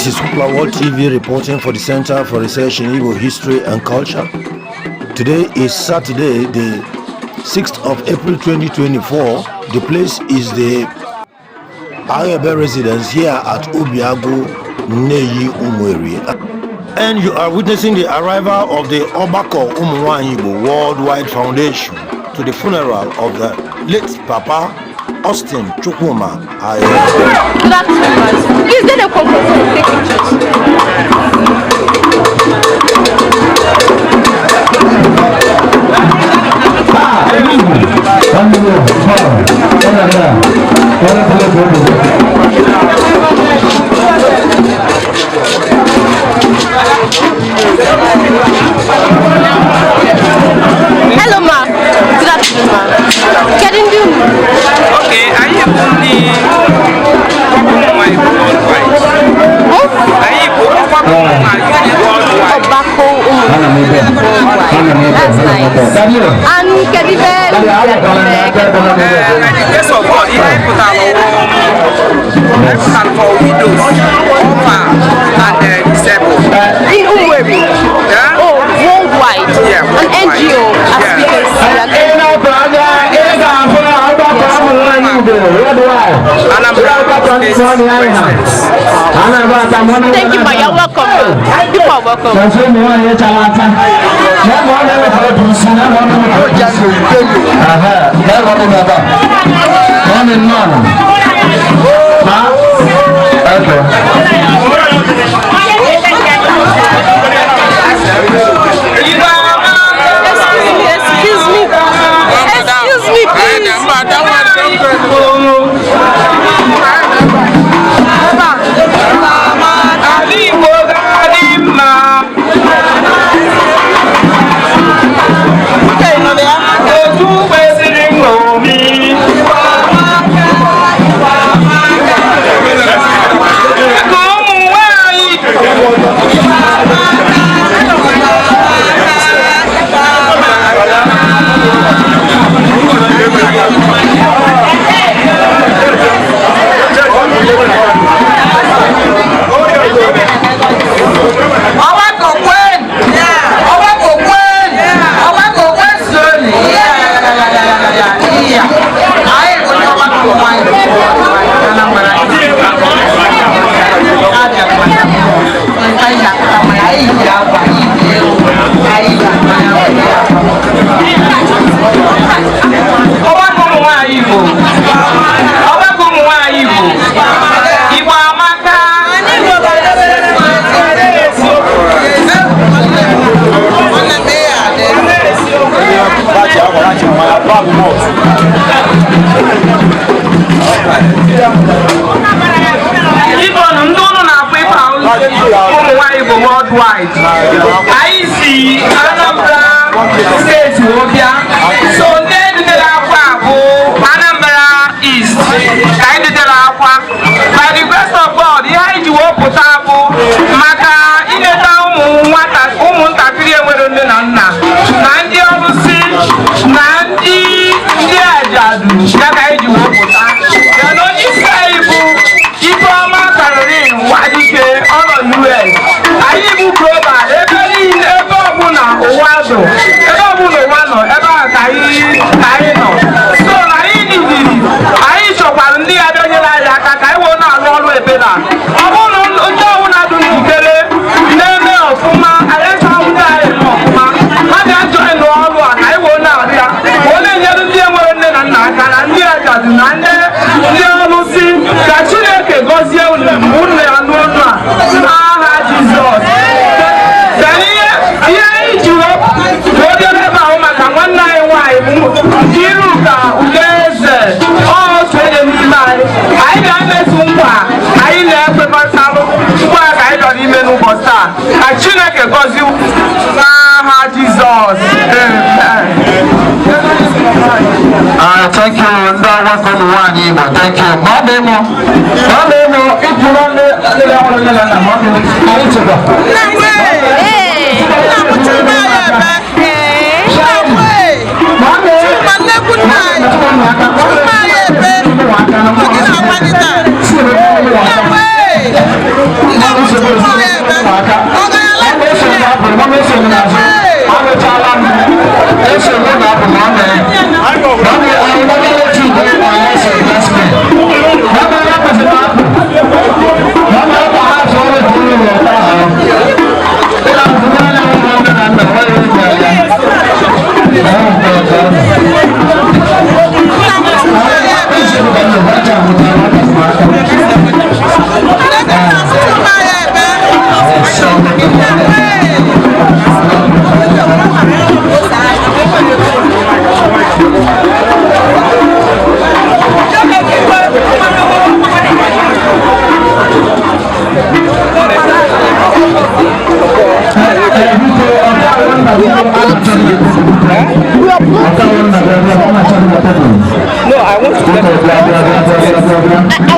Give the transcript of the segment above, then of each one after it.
This is Hoopla World TV reporting for the Center for Research in Igbo History and Culture. Today is Saturday, the 6th of April 2024. The place is the Aghebe residence here at Ubiagu, Nneyi Umueri. And you are witnessing the arrival of the Ogbako Umunwanyi Igbo Worldwide Foundation to the funeral of the late Papa Austin Chukwuma Aghebe. Good afternoon, guys. Please let them come for take pictures. Hello, ma. Good afternoon, ma. Kedu ndị unu? Okay, anyị bụ ndị ụmụ nwanyị worldwide. Anyị bụ ọgbakọ ụmụ nwanyị worldwide. Ọgbakọ ụmụ worldwide. That's nice. And kedu ibe By the grace of God, ihe anyị pụtara wụ anyị pụtara for widows, orphan, and disabled. In Umueri? Yeah? Oh, worldwide. Yeah, An worldwide. NGO, as we can see. An NGO. Anambra State President. Thank you, ma. You're welcome, ma. People are welcome. Excuse me, excuse me. Excuse me, please. Ala Igbo ga-adị mma. Otu kwesịrị nṅomi. Ka ụmụ nwanyị. Ọgbakọ kwen! Ọgbakọ kwen! Ọgbakọ kwen soni! Iya! Anyị bụ ndị ọgbakọ nwanyị Anambra. Abịa mmanya. Anyị ji akpata mmanya, anyị ji akwa, anyị ji ewu, anyị ji mmanya, anyị ji akwa. Ọgbakọ ụmụ nwanyị Igbo. Ọgbakọ ụmụ nwanyị Igbo. Igbo amaka. Igbo nụ, ndị ụnụ na-afụ ịkpa ụmụ nwanyị Igbo worldwide. Anyị si Anambra Steeti wee bịa. So ndị edutere akwa bụ Anambra East ka anyị dutere akwa. By the grace of God, ihe anyị ji wee pụta bụ maka ileta ụmụ nwata, ụmụntakịrị enwere nne na nna, na ndị ọlụsị, na ndị ajadu ya ka anyị ji wee pụta. Ya na onye isi anyị bụ Ifeọma Caroline Nwadike, ọ nọ US. Anyị bụ global, ebe niile, ebe ọbụla ụwa nọ, ebe ọbụla ụwa nọ, ebe ahụ ka anyị nọ. So na anyị nidiri, anyị chọkwara ndị ya bịa nyere anyị aka ka anyị wee na-arụ ọrụ ebere a. Ọ bụrụ na ndị ọbụla dị njikere na-eme ọfụma, anyị chọrọ ndị anyị eme ọfụma, ha bịa join ọrụ a ka anyị wee na-arụ ya, ka ọ na-enyere ndị enwere nne na nna aka, na ndị ajadu, na ndị ọlụsị. Ka Chineke gọzie unu, unu ya n'ọnụ a n'aha Jizọs. Ka ihe anyị ji wee bịa ebe ahụ maka nwanne anyị nwaanyị bụ Nkiruka Udeze, otu onye n'ime anyị. Anyị ga-emezu nkwa anyị na-ekwekọrịtalụ, nkwa ka anyị chọrọ ime n'ụbọchị taa. Ka Chineke gọzie n'aha Jizọs. Amen. Thank you, ndị ọgbakọ ụmụ nwaanyị Igbo, thank you. Ma ọ dị mụ, ma ọ dị mụ, ịpụrụ ndị ndị ọhụrụ nne na nna, ma ọ dị anyị chekwa. Hey. Hey. Ma ọ dị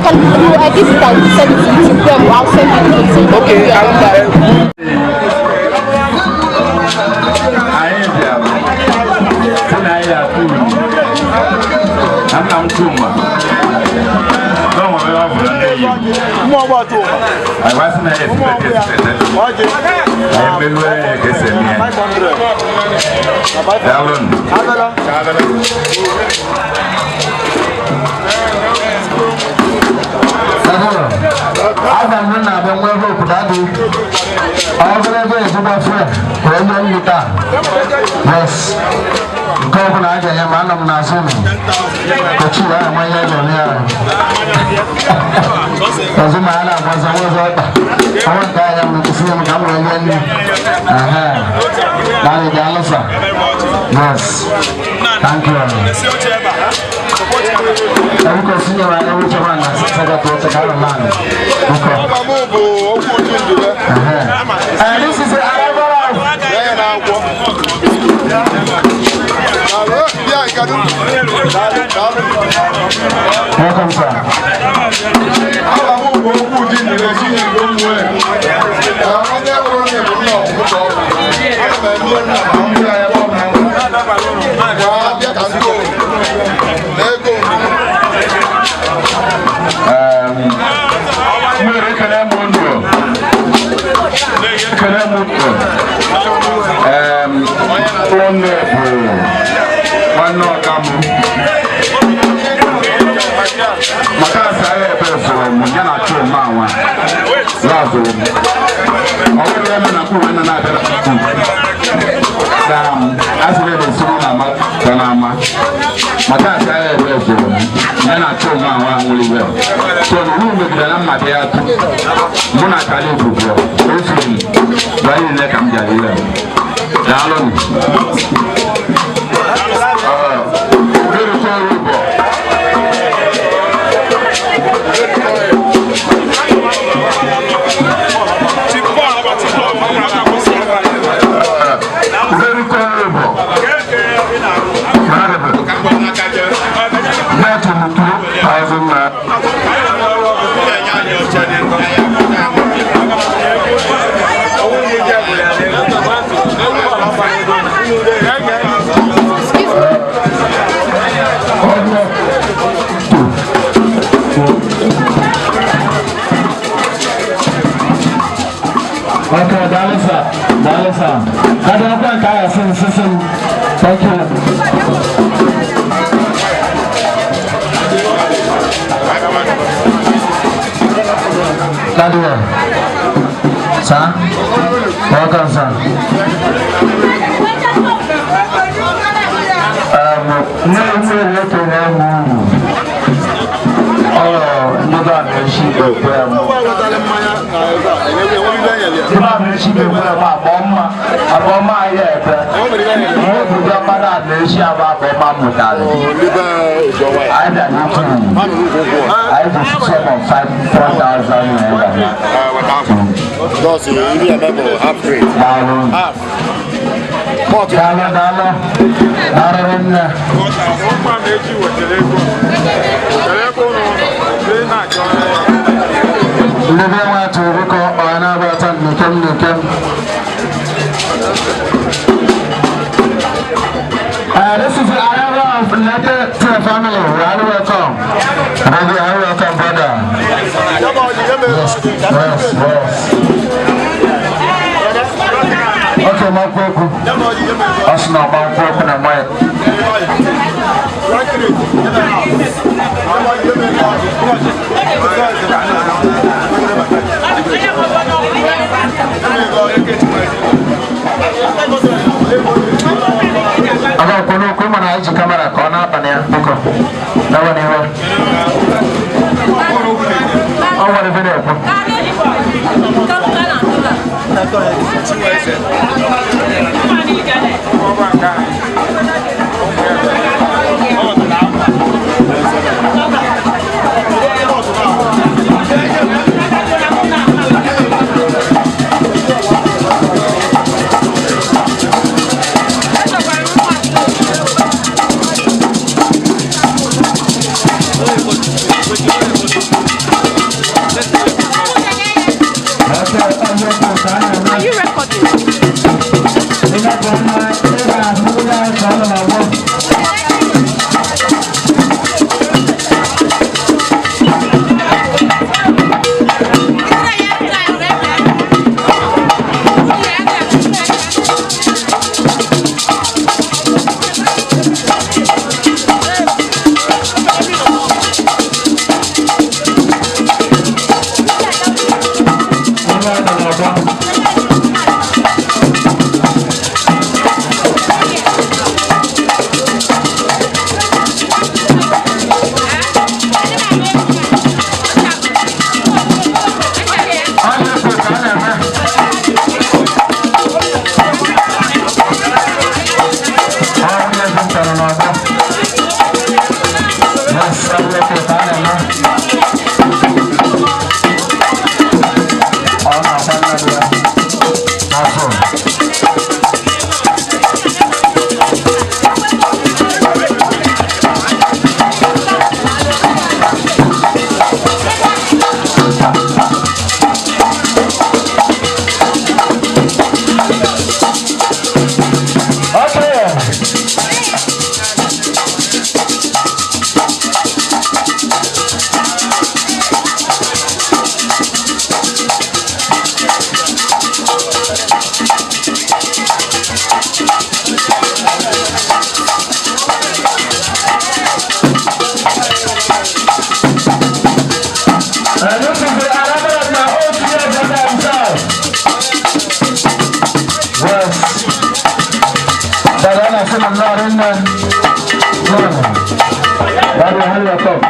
can you edit it and send it to them. I'll send you the link. Okay, Your number. Anyị bịara sị na anyị ga-atụ uru na nna m Chuma na o nwere ọ bụla nne yi anyị wá sị na ya esipete esipete anyị emeluo ya ka esi eme ya. Daalụnụ. Aga m na-abịa nwee hope daddy. Ọ bụrụ ebe ezigbo fuel wee nye nri taa. Yes. Nke ọ bụla a ga-enye m, anọ m n'azụ ụlọ. Kochi ya enwe ihe ga-eme ya. Ọzọ ma a na-agbaza nwa ọzọ ọkpa. Ọnwa nke anya m kwụsị m ka m wee nye nri. Aha. Daddy, daalụ sir. Yes. Thank you. Biko sinye wa ewu chọrọ na secretary oche ka anọ naanị. Biko. Uh-huh. This is the arrival of Welcome, sir. Mmiri ekele m unu. Ekele m unu. Unu bụ nwanne ọka m. Maka asa ya ebe zụrụ m ya na Chuma nwa. Ya zụrụ m. Ọ bụrụ eme na mkpụrụ nna na-abịa na skuul. Na asịrị na esoro na ama ka na ama. Maka asa ya ebe zụrụ m ya na Chuma nwa nwụrụ iwe. So na unu megidere na mma ya atụ. Mụ na Kalib bụ esiri m gwa niile ka m bịara iwe. Daalụnụ. Uderịta ọrụ bụ Uderịta ọrụ bụ Net 2,000 naira. Excuse me. Okay, daalụ sir. Daalụ sir. Daddy, ọkwa nke ahụ sị nsịsị m. Thank you. Daddy, sir. Welcome, sir. Nne nne ekele m unu. Ọ ndị be a na-echi ekwe m. Ndị be a na-echi ekwe m akpọ mma akpọ mma anyị ekwe. Nwoke mmadụ a na-echi abụ akpọ mma mụtara. Anyị bịara n'otu anyị ji sum of 5 4,000 naira. Daalụ. Daalụ, daalụ. Daalụ nne. Ndị be nwa tụrụ biko ọ na-abata nkem nkem. This is the arrival of Nete to the family. You are welcome. Baby, you are welcome, brother. Yes. Okay, my kweku. Asị na ọgba nkwụ okwu na mic. Aga okwu n'okwu mana anyị ji kamera ka ọ na-abanye ya biko. Gawa n'ihu. Ọ nwere video ekwu. Welcome.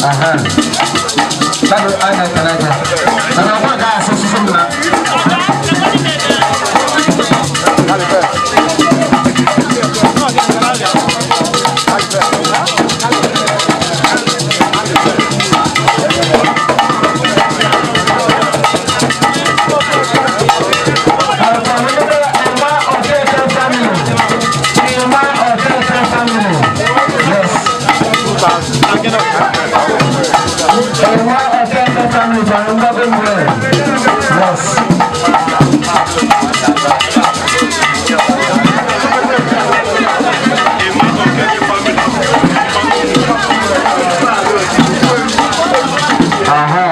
Aha. Daddy, I like it. Na na kwa ga so so na. Yes. Aha.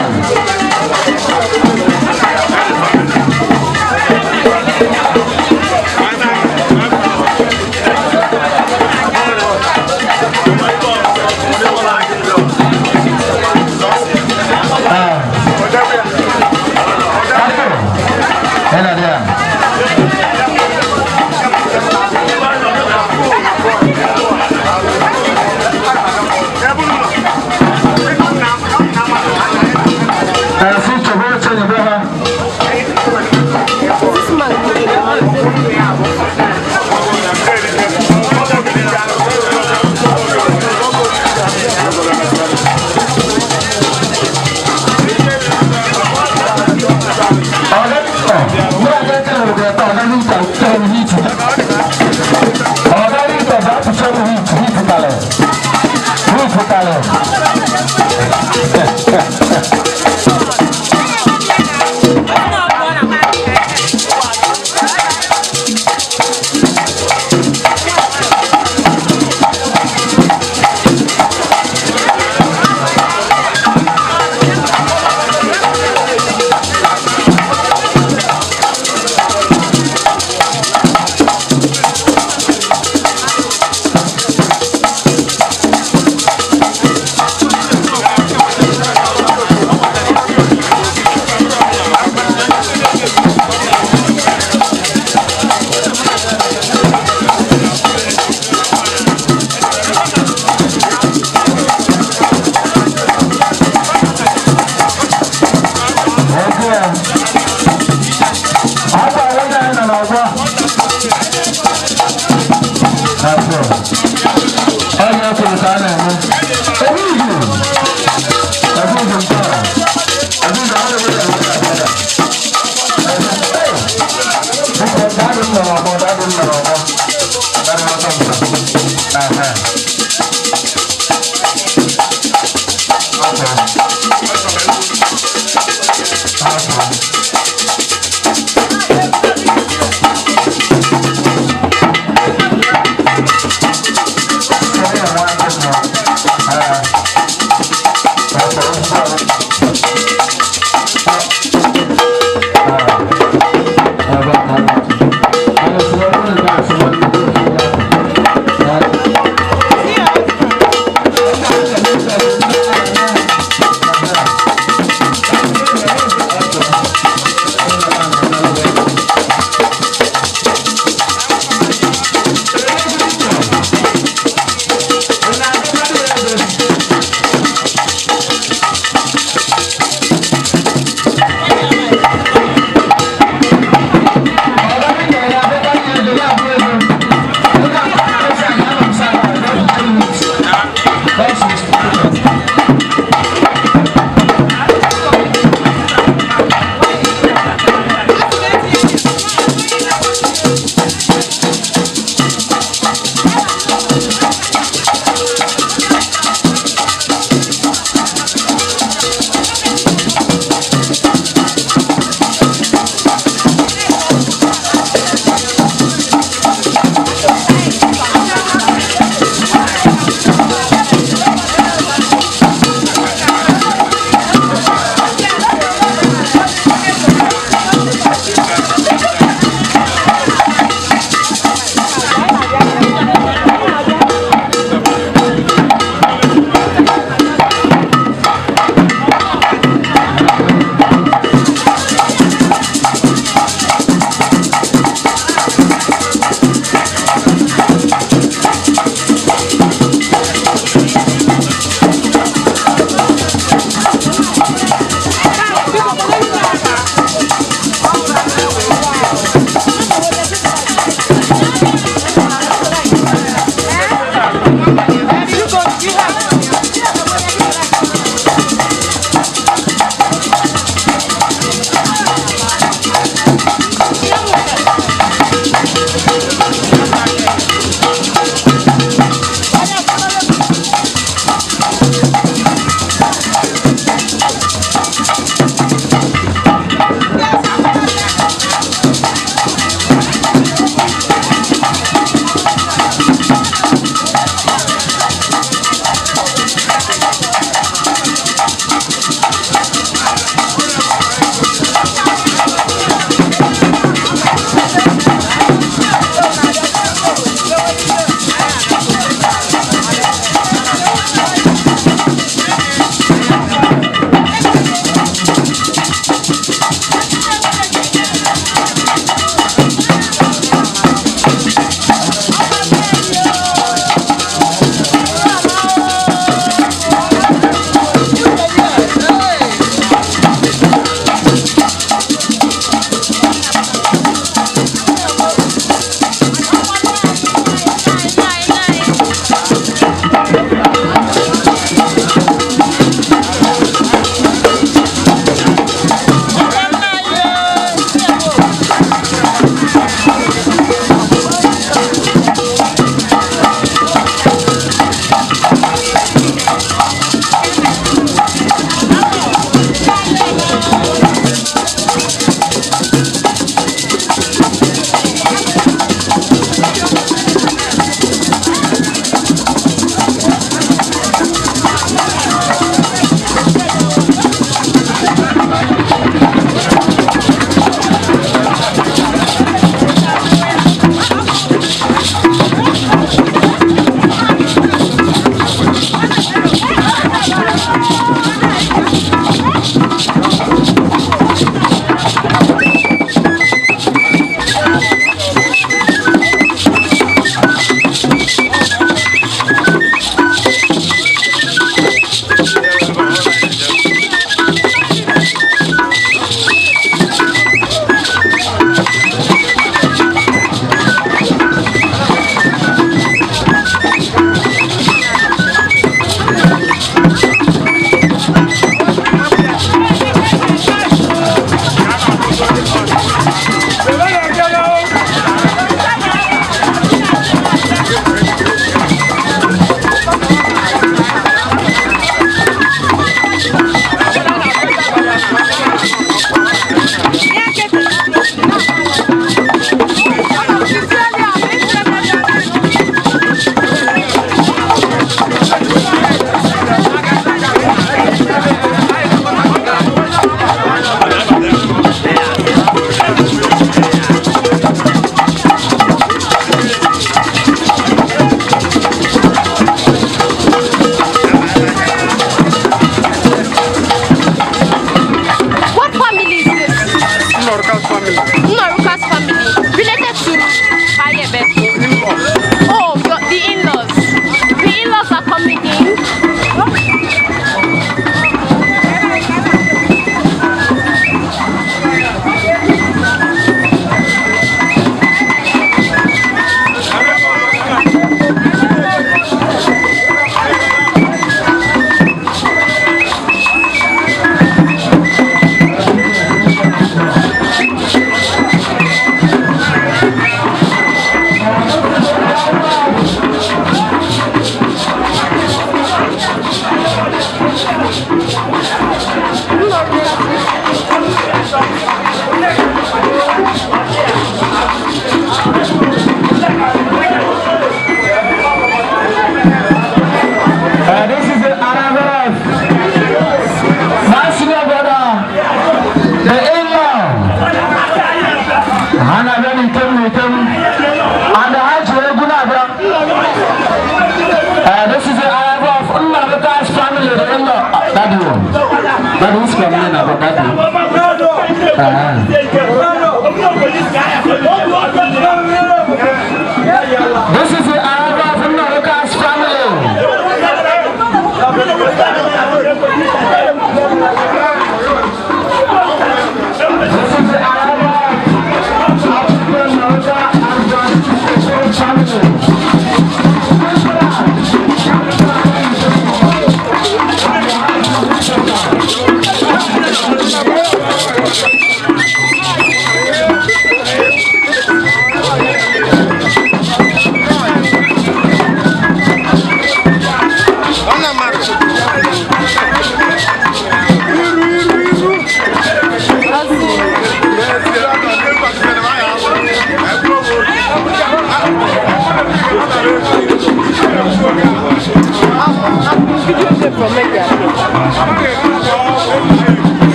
Hello there. Future boy, tell your brother. This man.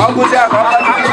Ọ gụsịa ka ọ